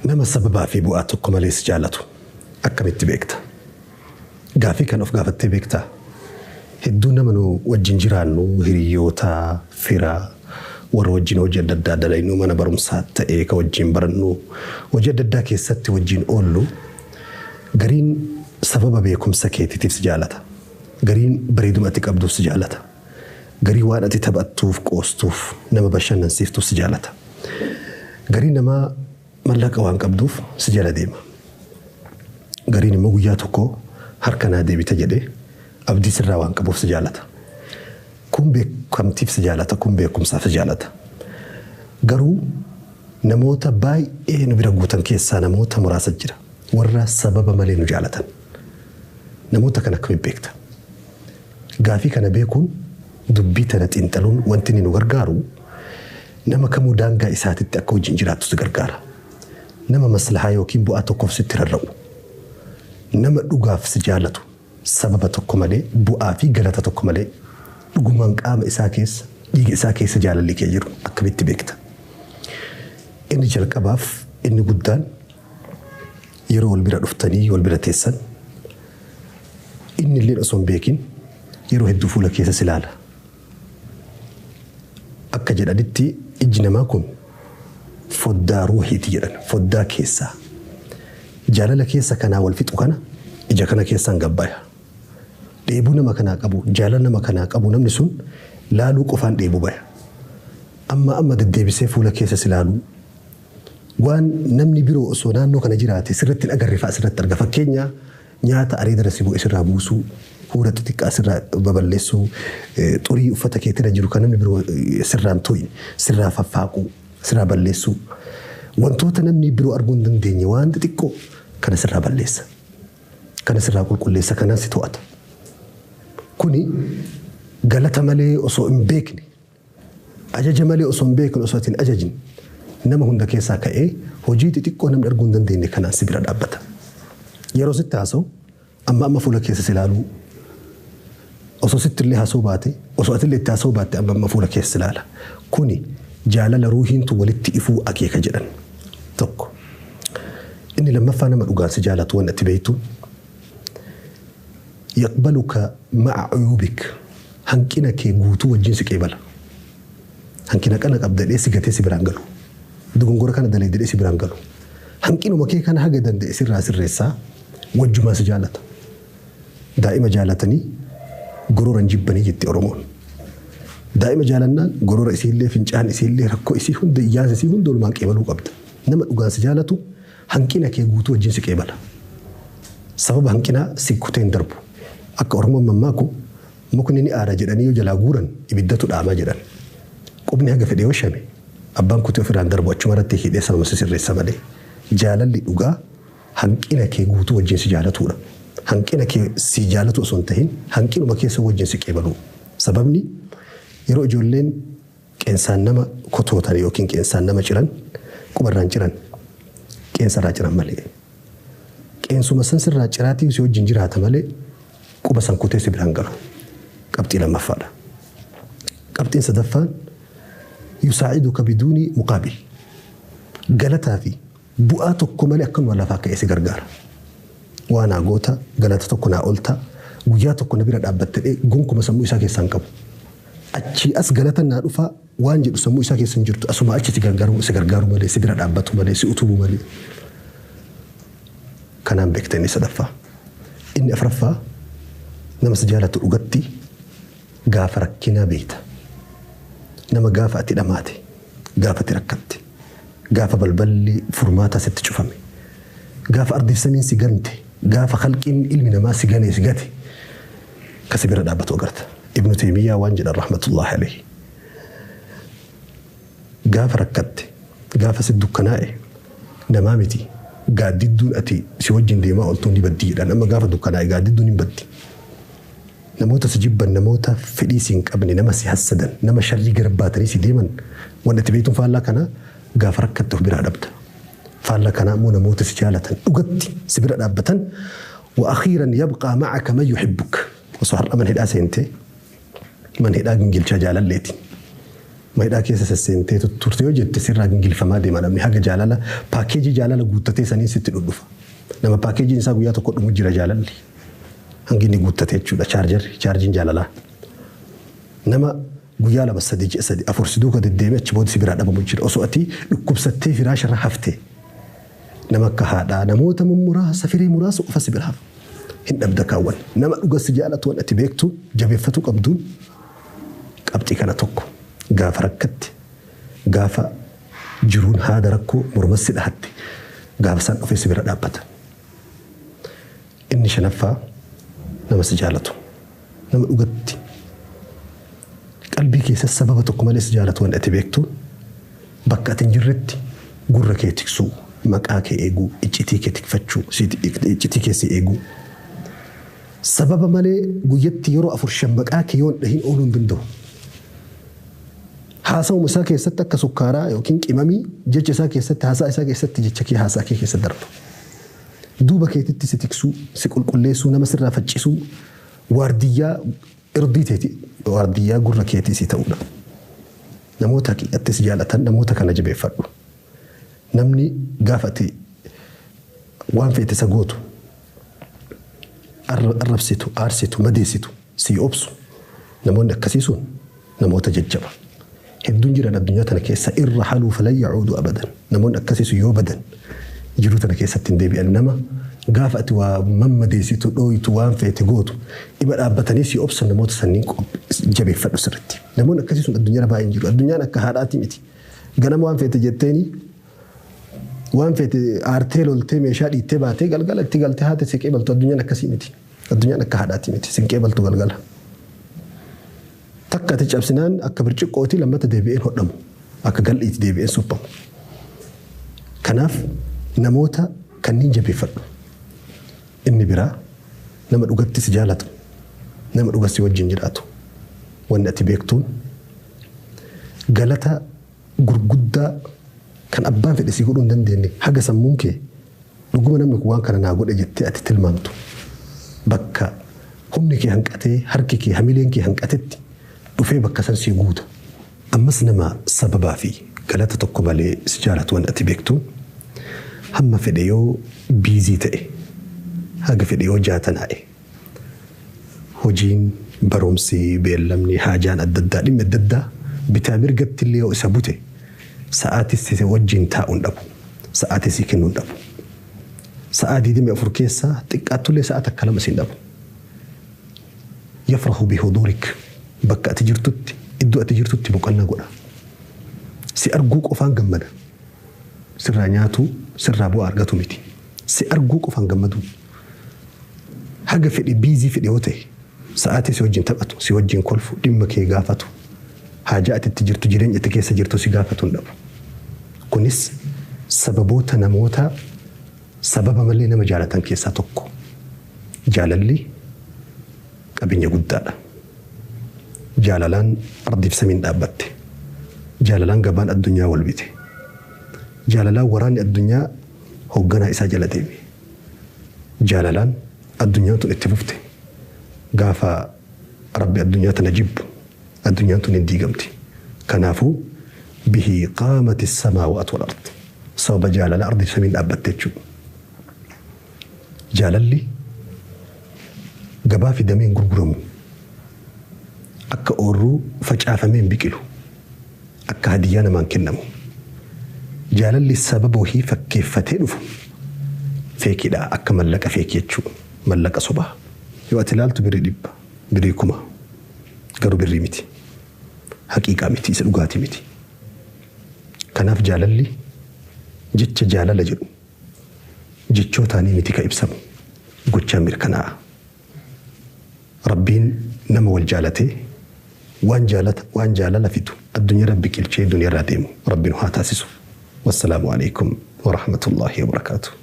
Nama sababaa fi bu'aa tokko malee si jaalatu akkamitti beekta? Gaafii kan of gaafattee beektaa? Hedduu nama nu wajjin jiraannu hiriyoota, fira, warra wajjin hojii adda addaa dalaynu, mana barumsaa ta'ee ka wajjin barannu, hojii adda addaa keessatti wajjin oollu, gariin sababa beekumsa keetiitiif si jaalata. Gariin bareeduma ati qabduuf si jaalata. Garii waan ati taphattuuf, qoostuuf, nama bashannansiiftuuf si jaalata. Gariin namaa mallaqa waan qabduuf si jala deema. Gariin immoo guyyaa tokko harka naa deebita jedhee abdii sirraa waan qabuuf si jaalata. Kun beekamtiif si jaalata, kun beekumsaaf si jaalata. Garuu namoota baay'ee nu bira guutan keessaa namoota muraasa jira. Warra sababa malee nu jaalatan. Namoota kana akkamitti beekta? Gaafii kana beekuun, dubbii tana xiinxaluun wanti inni nu gargaaru, nama kamuu daangaa isaatitti akka wajjin jiraattu si gargaara. Nama maslahaa yookiin bu'aa tokkoof sitti rarra'u, nama dhugaaf si jaalatu, sababa tokko malee, bu'aa fi galata tokko malee, dhugumaan qaama isaa keessa, dhiiga isaa keessa jaalalli kee jiru akkamitti beekta? Inni jalqabaaf inni guddaan, yeroo wal bira dhuftanii wal bira teessan, inni illee osoo hin beekin yeroo hedduu fuula keessa si ilaala. Akka jedhanitti ijji namaa kun foddaa ruuhiiti jedhan, foddaa keessaa. Jaalala keessa kanaa wal fixu kana ija kana keessaan gabbaya. Dheebuu nama kanaa qabu, jaalala nama kanaa qabu, namni sun laaluu qofaan dheebuu baya. Amma amma deddeebisee fuula keessa si ilaaluu, waan namni biroo osoo naannoo kana jiraate sirriitti hin agarre fa'a sirratti arga. Fakkeenya, nyaata areeda si bu'e sirraa buusuu, huura xixiqqaa sirraa babal'eessuu, xurii uffata keetirra jiru kan namni biroo sirraan to'in sirraa faffaaquu, sirraa balleessuu. Wantoota namni biroo arguu hin dandeenye waan xixiqqoo kana sirraa balleessa. Kana sirraa qulqulleessa, kanaan si to'ata. Kuni galata malee osoo hin beekne, ajaja malee osoo hin beekne, osoo ati hin ajajin, nama hunda keessaa ka'ee hojii xixiqqoo namni arguu hin dandeenye kanaan si bira dhaabbata. Yeroo sitti haasa'u amma amma fuula keessa si ilaaluu, osoo sitti illee haasa'uu baate, osoo ati illee itti haasa'uu baatte, amma amma fuula keessa si ilaala. Kuni jaalala ruuhiintu walitti ifuu akeeka jedhan tokko. Inni lammaffaa, nama dhugaan si jaalatu waan ati beektu, yaqbaluka ma'a uyuubik, hanqina kee guutuu wajjin si qeebala. Hanqina kana qabda jedhee si gatee si biraan galu. Dogongora kana dalee jedhee si biraan galu. Hanqinuma kee kana haga danda'e sirraa sirreessaa wajjumaa si jaalata. Daa'ima jaalatanii gororan jibbanii jetti Oromoon. Daa'ima jaalannaan gorora isiillee, fincaan isiillee, rakkoo isii hunda, iyyaansa isii hunda walumaan qeebaluu qabda. Nama dhugaan si jaalatu hanqina kee guutuu wajjin si qeebala. Sababa hanqinaa si kutee hin darbu. Akka Oromoon mammaaku, mukni ni aara jedhanii yoo jalaa guuran ibiddatu dhaamaa jedhan. Qubni haga fedhe yoo shame abbaan kutee ofirraan darbu, achuma irratti hidhee sanuma si sirreessa malee. Jaalalli dhugaa hanqina kee guutuu wajjin si jaalatuudha. Hanqina kee si jaalatu osoo hin tahin hanqinuma keessa wajjin si qeebaluu. Sababni, yeroo ijoolleen qeensaan nama kotootan yookiin qeensaan nama ciran, qubarraan ciran, qeensarraa ciran malee. Qeensuma san sirraa ciraatii si wajjin jiraata malee quba san kutee si biraan galu. Qabxii lammaffaadha. Qabxiin sadaffaan, yusaa'iduka biduuni muqaabil. Galataa fi bu'aa tokko malee akkanuma lafaa ka'ee si gargaara. Waa naa goota, galata tokko naa olta, guyyaa tokko na bira dhaabbatte gonkuma sammuu isaa keessaa hin qabu. Achii as galata naa dhufaa waan jedhu sammuu isaa keessa hin jirtu. Asuma achi si gargaaru, si gargaaru malee, si bira dhaabbatu malee, si utubu malee. Kanaan beekta inni sadaffaa. Inni afuraffaa, nama si jaalatu dhugatti gaafa rakkinaa beekta. Nama gaafa ati dhamaate, gaafa ati rakkatte, gaafa balballi furmaataa sitti cufame, gaafa ardiif samiin si gante, gaafa khalqiin ilmi namaa si gane si gate, ka si bira dhaabbatu agarta. Ibnu Teemiyyaa waan jedhan rahmatullahi alayhi. Gaafa rakkatte, gaafa si dukkanaa'e, namaa miti gaaddidduun ati si wajjin deemaa ooltuun ni baddi jedhan. Amma gaafa dukkanaa'e gaaddidduun hin baddi. Namoota si jibban, namoota fedhii si hin qabne, nama si hassadan, nama sharrii gara baatanii si deeman, wanti ati beektuun faallaa kanaa gaafa rakkatte of biraa dhabda. Faallaa kanaa immoo namoota si jaalatan dhugatti si bira dhaabbatan, wa akhiiran yabqaa ma'aka man yuhibbuk. Osoo har'a man hidhaa seentee, man hidhaa gingilchaa jaalalleeti. Maayidhaa keessa sesseentee turte yoo jette sirraa gingilfamaa deema namni haga jaalala paakeejii jaalala guuttatee saniin sitti dhudhufa. Nama paakeejiin isaa guyyaa tokko dhumu jira jaalalli. Hangi inni guuttate jechuudha chaarjarri chaarjiin jaalalaa. Nama guyyaa 2 3 ji'a 3 4 si duuka deddeemee achi booda si biraa dhabamu jira. Osoo ati dhukkubsattee firaasharra haftee nama akka haadhaa namoota mummuraasa firii muraasa qofa si bira hafa. Hin dhabda kaawwan. Nama dhuga si jaalatu waan ati beektu jabeeffatu qabduun qabxii kana tokko gaafa rakkatti gaafa jiruun haada rakkoo mormas si dhahatte gaafa isaan dhufee si bira dhaabbata. Inni shanaffaa nama si jaalatu nama dhugatti qalbii keessa sababa tokko malee si jaalatu waan ati beektu bakka ati hin jirretti gurra kee tiksuu maqaa kee eeguu iccitii kee tikfachuu iccitii kee si eeguu. Sababa malee guyyatti yeroo 4 5 maqaa kee yoo hin dhahin ooluu hin danda'u. Haasawuma isaa keessatti akka sukkaaraa yookiin qimamii jecha isaa keessatti haasaa isaa keessatti jecha kee haasaa kee keessa darba. Duuba keetitti si tiksuu, si qulqulleessuu, nama sirraa faccisuu, waardiyyaa irdii teeti, waardiyyaa gurra keetii si ta'uudha. Namoota haqiiqatti si jaalatan namoota kana jabeeffadhu. Namni gaafa ati waan feete isa gootu arrabsitu, aarsitu, madeessitu, si obsu namoonni akkasii sun namoota jajjaba. Hedduun jiran addunyaa tana keessa irra haluu falan yacuudu abadan. Namoonni akkasii sun yoo badan jiruu tana keessatti hin deebi'an. Nama gaafa ati waa mammadeessitu, dhooytu, waan feete gootu dhima dhaabbatanii si obsan namoota sanniin jabeeffadhu sirriitti. Namoonni akkasii sun addunyaa baay'een jiru. Addunyaan akka haadhaati miti. Ganama waan feete jetteeni waan feete aartee loltee meeshaa dhiittee baatee galgala itti galtee haati si qeebaltu addunyaan akkasii miti. Addunyaan akka haadhaati miti. Sin qeebaltu galgala. Takka ati cabsinaan akka birciqqooti lammata deebi'een hodhamu. Akka gal'iitti deebi'een suphamu. Kanaaf namoota kanneen jabeeffadhu. Inni biraa nama dhugatti si jaalatu, nama dhuga si wajjin jiraatu. Wanni ati beektuun galata gurguddaa kan abbaan fedhe si godhuu hin dandeenye haga sammuun kee dhuguma namni kun waan kana naa godhe jettee ati tilmaamtu. Bakka humni kee hanqatee harki kee hamileen kee hanqatetti dhufee bakka san si guuta. Ammas nama sababaa fi galata tokko malee si jaalatu waan ati beektuun hamma fedhe yoo biizii ta'e haga fedhe yoo jaatanaa'e hojiin barumsi beellamni haajaan adda addaa dhimmi adda addaa bitaa mirgatti illee yoo isa bute sa'aatii si wajjin taa'uun dhabu sa'aatii si kennuun dhabu. Sa'aa 24 keessaa xiqqaattullee sa'a takka lama siin dhabu. Yafrahu bihuduurik bakka ati jirtutti iddoo ati jirtutti boqonnaa godha. Si arguu qofaan gammada. Sirraa nyaatu sirraa bu'aa argatu miti. Si arguu qofaan gammadu. Haga fedhe biizii fedhe yoo ta'e sa'aatii si wajjin taphatu si wajjin kolfu dhimma kee gaafatu haajaa ati itti jirtu jireenya ati keessa jirtu si gaafatu hin dhabu. Kunis sababoota namoota sababa malee nama jaalatan keessaa tokko. Jaalalli qabeenya guddaadha. Jaalalaan ardiif samiin dhaabbatte. Jaalalaan gabaan addunyaa wal bite. Jaalalaan waraanni addunyaa hoogganaa isaa jala deeme. Jaalalaan addunyaan tun itti fufte. Gaafa rabbi addunyaa tana jibbu addunyaan tun hin diigamti. Kanaafuu bihi qaamati samaawaat wal ard. Sababa jaalala ardiif samiin dhaabbatte jechuudha. Jaalalli gabaa fidamee hin gurguramu. Akka oorruu facaafamee hin biqilu. Akka hadiyyaa namaan kennamu. Jaalalli sababa wahii fakkeeffatee dhufu feekiidha akka mallaqa feekii jechuudha. Mallaqa sobaa. Yoo ati ilaaltu birrii 100, birrii 1000 garuu birrii miti. Haqiiqaa miti, isa dhugaatii miti. Kanaaf jaalalli jecha jaalala jedhu jechootaanii miti ka ibsamu gochaan mirkanaa'a. Rabbiin nama wal jaalatee waan jaalata waan jaalala fidu addunyaa rabbi qilchee duniyaa irraa deemu rabbi nu haa taasisu. Wassalaamu alaikum wa rahmatullahi wa barakaatuh.